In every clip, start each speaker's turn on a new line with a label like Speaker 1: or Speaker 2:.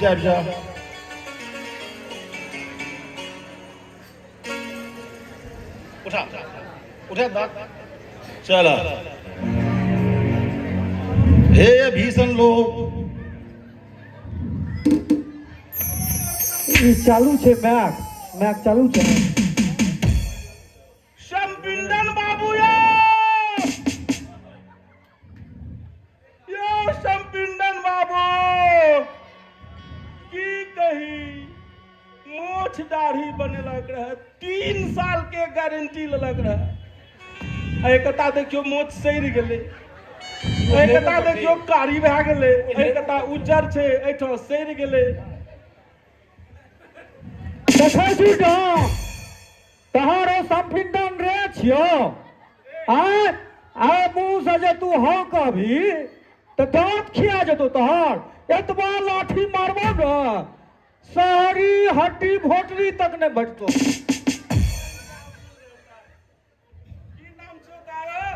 Speaker 1: नीचे आबि जा। उठा उठा दाँत। चल, हे भीषण लोग।
Speaker 2: ई चालू छै मैक, मैक चालू छै।
Speaker 3: शमपिंडन बाबू यो, यो शमपिंडन बाबू, की कही, मोछ दाढ़ी बनेलक रहे, 3 साल के गारंटी लेलक रहे। एकता देखियो मोछ सड़ि गेलै, एकता देखियो कारी भए गेलै, एकता उज्जर छै, एहिठाम सड़ि गेलै।
Speaker 2: देखै छी गाँव तोहर ओ संपिंडन रे छियो। आय आय मुँह से जे तू हँ कहबी तऽ दाँत खिया जेतौ तोहर। एतबा लाठी मारबो ने शहरी हड्डी भोटरी तक नहि भेटतौ।
Speaker 3: की नाम छौ तारो?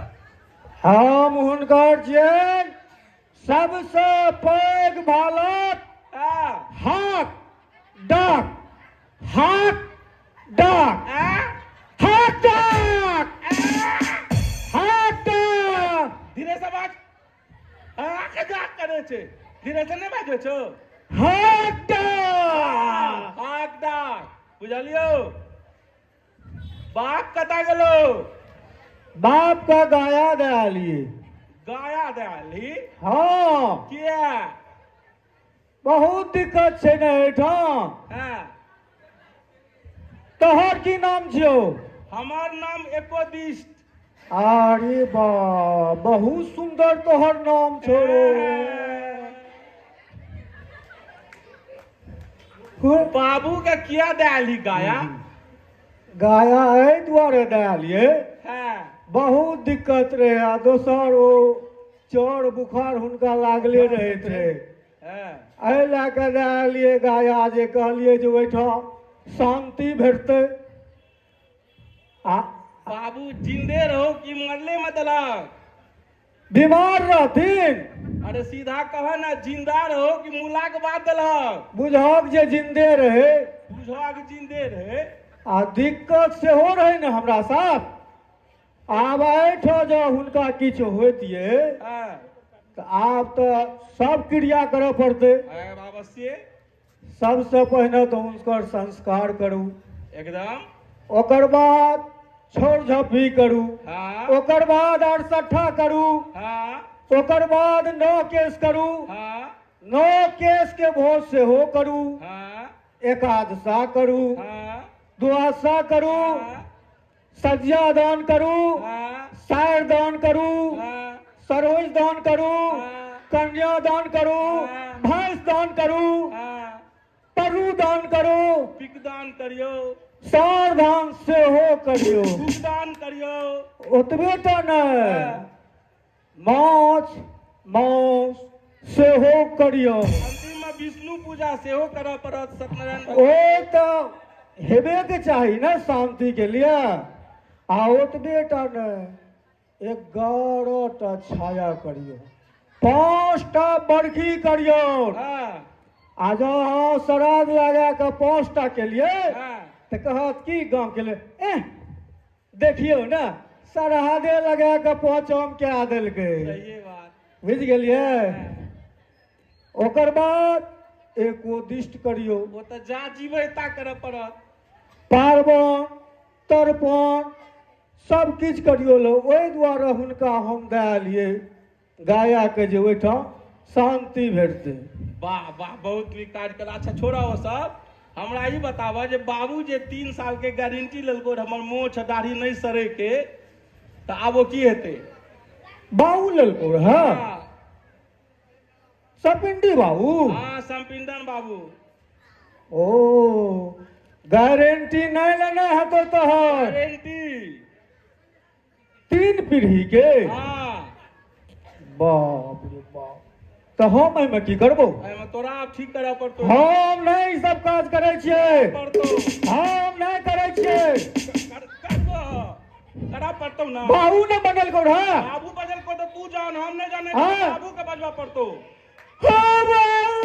Speaker 2: हम हुनकर छियनि सबसँ पैघ भालक।
Speaker 3: हाँ।
Speaker 2: हाक डाक, हाक डाक,
Speaker 3: आ?
Speaker 2: हाक डाक, हाक डाक।
Speaker 3: धीरे से बाज। हाक डाक करे छै, धीरे से नहि बाजै छौ।
Speaker 2: हाक डाक,
Speaker 3: हाक डाक, बुझलियौ? बाप कतऽ गेलो?
Speaker 2: बाप का गाया दयाली।
Speaker 3: गाया दयाली?
Speaker 2: हाँ।
Speaker 3: किया?
Speaker 2: बहुत दिक्कत छै ने एहिठाम।
Speaker 3: हाँ।
Speaker 2: तोहर की नाम छियौ?
Speaker 3: हमर नाम एकोदिष्ट।
Speaker 2: अरे बा, बहुत सुंदर तोहर नाम छौ रे।
Speaker 3: बाबू के किया दयाली गाया?
Speaker 2: गाया एहि दुआरे दयालियै,
Speaker 3: हाँ।
Speaker 2: बहुत दिक्कत रहे, आ दोसर ओ चर बुखार हुनका लागले रहैत रहे।
Speaker 3: हाँ।
Speaker 2: एहि लए कऽ दयालियै गाया, जे कहलियै जे ओहिठाम शान्ति भेटतै। आ
Speaker 3: बाबू जिंदे रहो कि मरले में देलक?
Speaker 2: बीमार रहथिन।
Speaker 3: अरे सीधा कह ना, जिंदा रहो कि मुला के बाद देलक?
Speaker 2: बुझहक जे जिंदे रहे।
Speaker 3: बुझहक जिंदे रहे।
Speaker 2: आ दिक्कत सेहो रहे ने हमरा साथ। आब एहिठाम जँ हुनका किछु होइतियै
Speaker 3: हाँ।
Speaker 2: तऽ आब तऽ सब क्रिया करऽ पड़तै।
Speaker 3: अवश्य।
Speaker 2: सबसँ पहिने तऽ हुनकर संस्कार करू।
Speaker 3: एकदम।
Speaker 2: ओकर बाद छोड़ झपी करू।
Speaker 3: हाँ।
Speaker 2: ओकर बाद अड़सठा करू।
Speaker 3: हाँ।
Speaker 2: ओकर बाद नौ केस करू।
Speaker 3: हाँ।
Speaker 2: नौ केस के भोज सेहो करू।
Speaker 3: हाँ।
Speaker 2: एकादशा करू।
Speaker 3: हाँ।
Speaker 2: द्वादशा करू।
Speaker 3: हाँ।
Speaker 2: सज्जा दान करू।
Speaker 3: हाँ।
Speaker 2: सायर दान करू।
Speaker 3: हाँ।
Speaker 2: सरोज दान करू।
Speaker 3: हाँ।
Speaker 2: कन्या दान करू।
Speaker 3: हाँ।
Speaker 2: भैंस दान करू।
Speaker 3: हाँ।
Speaker 2: तरु दान करू।
Speaker 3: पिक दान करियौ।
Speaker 2: सार दान सेहो करियौ।
Speaker 3: थूक दान करियौ।
Speaker 2: ओतबे टा नहि,
Speaker 3: हाँ।
Speaker 2: माछ मांस सेहो करियौ।
Speaker 3: अंतिम में विष्णु पूजा सेहो करऽ पड़त सत्यनारायण
Speaker 2: ओ
Speaker 3: भगवान।
Speaker 2: तऽ हेबे के चाही ने शांति के लिए। आ ओतबे टा नहि, 11 टा छाया करियौ, 5टा बरखी करियौ।
Speaker 3: हाँ।
Speaker 2: आ जँ अहाँ श्राद्ध लगा कऽ 5टा केलियै
Speaker 3: हाँ।
Speaker 2: तऽ कहत की गाँव के लोक, एह देखियौ ने श्राद्धे लगा कऽ 5 कए देलकै।
Speaker 3: सहिए बात।
Speaker 2: बुझि गेलियै?
Speaker 3: हाँ।
Speaker 2: ओकर बाद एकोदिष्ट करियौ।
Speaker 3: ओ तऽ जा जीबै ता करऽ पड़त।
Speaker 2: पार्वण तर्पण सब किछु करियौ लो। ओहि दुआरे हुनका हम दए एलियै गाया के जे ओहिठाम शान्ति भेटतै।
Speaker 3: वाह वाह, बहुत नीक काज केला। अच्छा छोड़ा ओ सब, हमरा ई बताबऽ जे बाबू जे 3 साल के गारंटी लेलको रहै हमर मोछ दाढ़ी नहि सड़ै के, तऽ आब ओ की हेतै?
Speaker 2: बाबू लेलको रहै?
Speaker 3: हाँ।
Speaker 2: सपिंडी बाबू?
Speaker 3: हाँ, संपिंडन बाबू।
Speaker 2: ओ गारंटी नहीं लेने हेतो तोहर?
Speaker 3: गारंटी
Speaker 2: 3 पीढ़ी के?
Speaker 3: हाँ।
Speaker 2: बाप रे बाप, तऽ हम एहिमे की करबो?
Speaker 3: एहिमे तोरा आब ठीक करऽ पड़तौ।
Speaker 2: हम नहि ई सब काज करै छियै।
Speaker 3: पड़तौ।
Speaker 2: हम नहि करै छियै।
Speaker 3: करबो, करऽ पड़तौ ना।
Speaker 2: बाबू ने बदलकौ रहै?
Speaker 3: बाबू बदलकौ तऽ तू जान, हम नहि जानै।
Speaker 2: हाँ।
Speaker 3: बाबू के बजबऽ पड़तौ।
Speaker 2: हाँ, बाबू।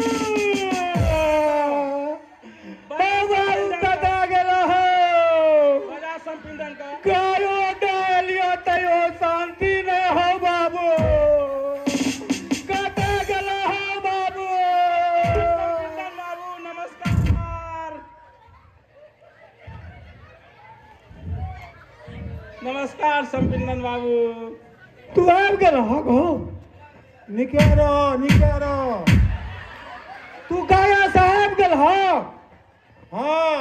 Speaker 3: नमस्कार संपिंदन बाबू।
Speaker 2: तू आबि गेल हँ गाँव?
Speaker 4: नीके रह, नीके रह।
Speaker 2: तू गया से आबि गेल हँ?
Speaker 4: हाँ।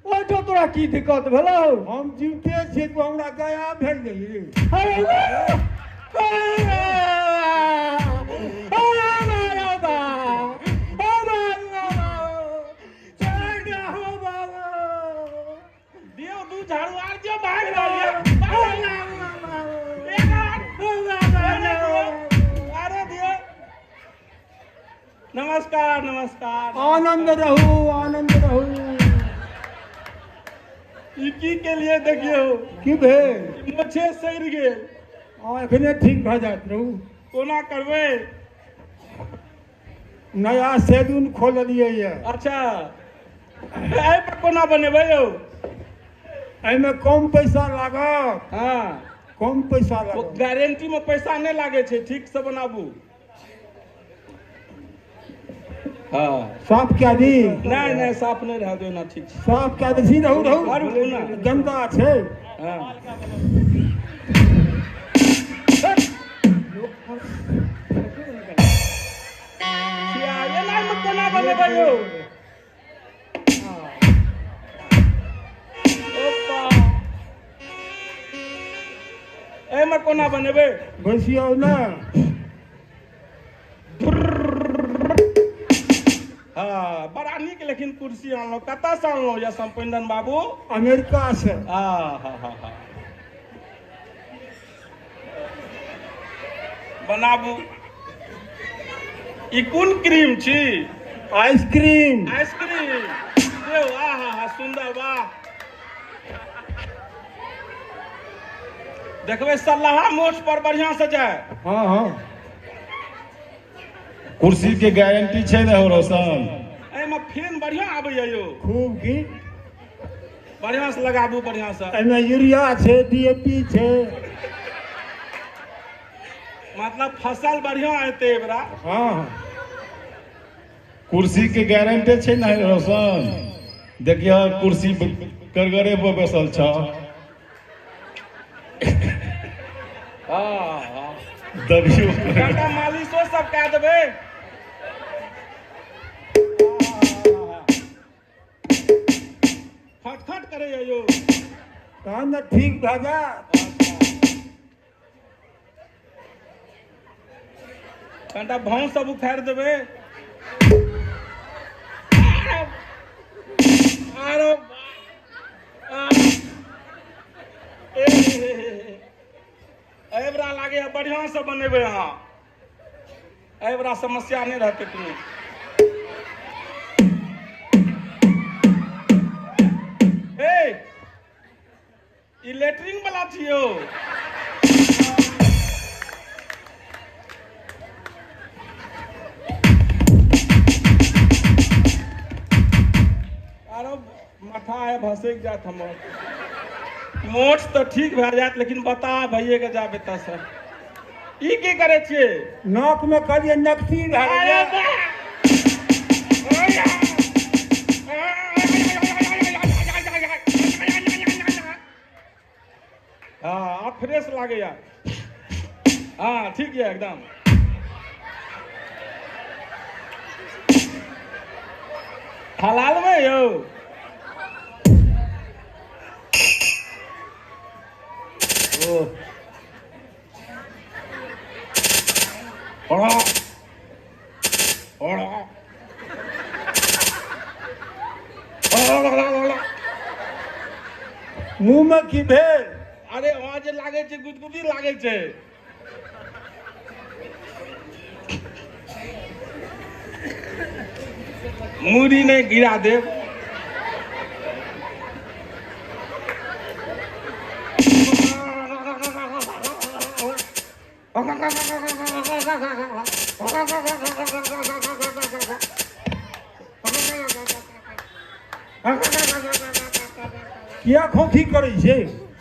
Speaker 2: ओहिठाम तोरा की दिक्कत भेलौ?
Speaker 4: हम जीवते छियै, तू हमरा गया भेज देली।
Speaker 2: अरे
Speaker 3: दियौ दू झाड़ू आर दियौ, भागि रहल यऽ। आरो दियौ। नमस्कार नमस्कार।
Speaker 4: आनंद रहू, आनंद रहू।
Speaker 3: ई की के लिए देखियौ?
Speaker 4: की भेल?
Speaker 3: मोछे सड़ि गेल।
Speaker 4: हाँ, एखने ठीक भऽ जायत रहू।
Speaker 3: कोना करबै?
Speaker 4: नया सैलून खोललियै यऽ।
Speaker 3: अच्छा, एहि पर कोना बनेबै यौ?
Speaker 4: एहिमे कम पैसा लागत।
Speaker 3: हाँ,
Speaker 4: कम पैसा लागत।
Speaker 3: गारंटी में पैसा नहि लागै छै, ठीक से बनाबू। हाँ,
Speaker 4: साफ कए दी?
Speaker 3: नहि नहि, साफ नहि रहऽ दियौ ना, ठीक छै।
Speaker 4: साफ कए दै छी। रहू रहू, गन्दा छै।
Speaker 3: हाँ। एना कोना बनेबै यौ? एहिमे कोना बनेबै?
Speaker 4: बैसियौ ने।
Speaker 3: हाँ, बड़ा नीक लेकिन कुर्सी आनलहुँ। कतऽसँ आनलहुँ यऽ संपिंदन बाबू?
Speaker 4: अमेरिका से।
Speaker 3: आ हा हा हा, बनाबू। ई कोन क्रीम छी?
Speaker 4: आइसक्रीम।
Speaker 3: आइसक्रीम देव। आ हा हा, सुंदर, वाह। देखबै सल्लाहा मोछ पर बढ़िया से जाय।
Speaker 4: हाँ हाँ।
Speaker 1: कुर्सी के गारंटी छै ने हो रोशन?
Speaker 3: एहिमे फेन बढ़िया आबैया यौ।
Speaker 4: खूब की
Speaker 3: बढ़िया से लगाबू, बढ़िया से।
Speaker 4: एहिमे यूरिया छै, डीएपी छै।
Speaker 3: मतलब फसल बढ़िया हेतै एबरा।
Speaker 4: हाँ।
Speaker 1: कुर्सी के गारंटी छै ने रोशन? देखियो कुर्सी करगरे पर बैसल छ।
Speaker 3: हाँ हाँ,
Speaker 1: दबियो।
Speaker 3: कनिटा मालिशो सब कए देबै। खट खट करैया यौ।
Speaker 4: तहन ने ठीक भऽ जायत।
Speaker 3: कनिटा भाव सब उखाड़ि देबै। आरो एहिबरा लागैया बढ़िया से बनेबै अहाँ। एहिबरा समस्या नहि रहतै कोनो। ए, ई लेटरिन वाला छियौ। आरो माथा है भसकि जायत हमर। मोट तऽ ठीक भए जायत, लेकिन बता भइए के जायब एतऽसँ। ई की करै छियै?
Speaker 4: नाक में कहलियै नक्सी भए
Speaker 3: अरे
Speaker 4: गेलै।
Speaker 3: हाँ, आब फ्रेश लागैया। हाँ, ठीक यऽ एकदम। हलाल में यौ। ओ ओड़ा ओड़ा ओड़ा।
Speaker 4: मुँह में की भेल?
Speaker 3: अरे वहाँ जे लागै छै गुदगुदी लागै छै। मूड़ी नहि गिरा देब।
Speaker 4: किया खोखी करै छै?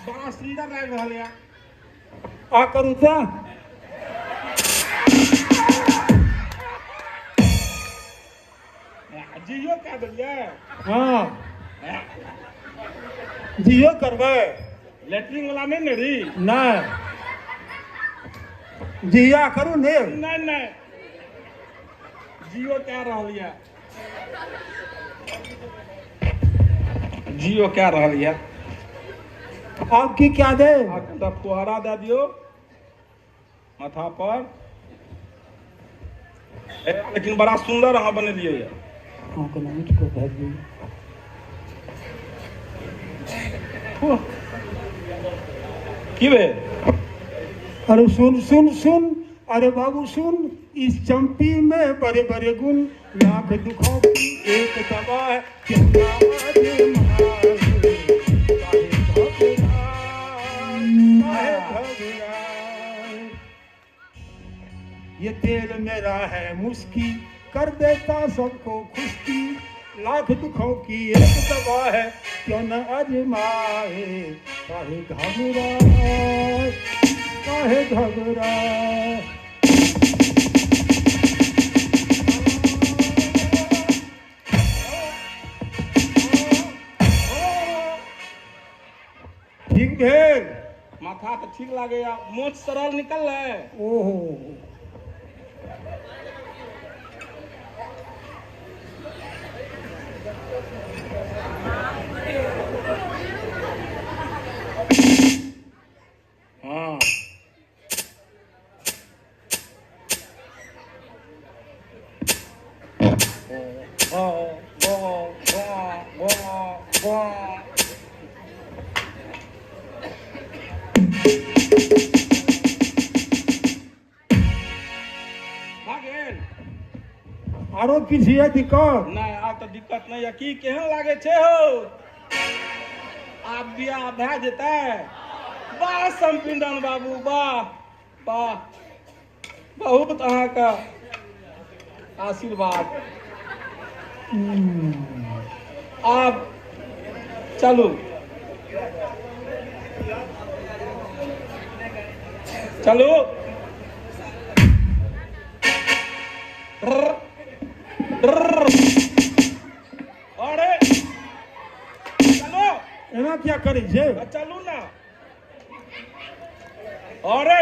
Speaker 3: बड़ा सुंदर लागि रहल यऽ।
Speaker 4: आ करू तऽ।
Speaker 3: जियो कए देलियै।
Speaker 4: हाँ, जियो करबै।
Speaker 3: लेटरिन वाला नहि ने री?
Speaker 4: नहि, जिया करू ने।
Speaker 3: नहि नहि, जियो कए रहल यऽ, जियो कए रहल यऽ।
Speaker 4: आब की क्या दे?
Speaker 3: आ कनिटा फुहारा दए दियौ माथा पर। लेकिन बड़ा सुंदर अहाँ बनेलियै यऽ।
Speaker 2: अहाँ केना उठि कऽ भागि गेल?
Speaker 3: की भेल?
Speaker 4: अरे सुन सुन सुन, अरे बाबू सुन, इस चंपी में बड़े बड़े गुण, लाख दुखों की एक दवा है, क्यों ना आजमाए, काहे घबराए, काहे घबराए। ये तेल मेरा है मुस्की, कर देता सबको खुशकी, लाख दुखों की एक दवा है, क्यों न आजमाए, काहे घबराए, काहे घबराए। ठीक भेल?
Speaker 3: माथा तऽ ठीक लागैया, मोछ सरल निकललै।
Speaker 4: ओहो,
Speaker 3: हँ, भऽ गेल।
Speaker 4: आरो किछु यऽ दिक्कत?
Speaker 3: नहि, आब तऽ दिक्कत नहि यऽ। की केहन लागै छै हौ? आब बियाह भए जेतै। वाह सम्पिंडन बाबू, वाह वाह, बहुत अहाँके आशीर्वाद। आब चलू चलू। अरे चलो।
Speaker 4: एना किया करै छै?
Speaker 3: चलू ना। अरे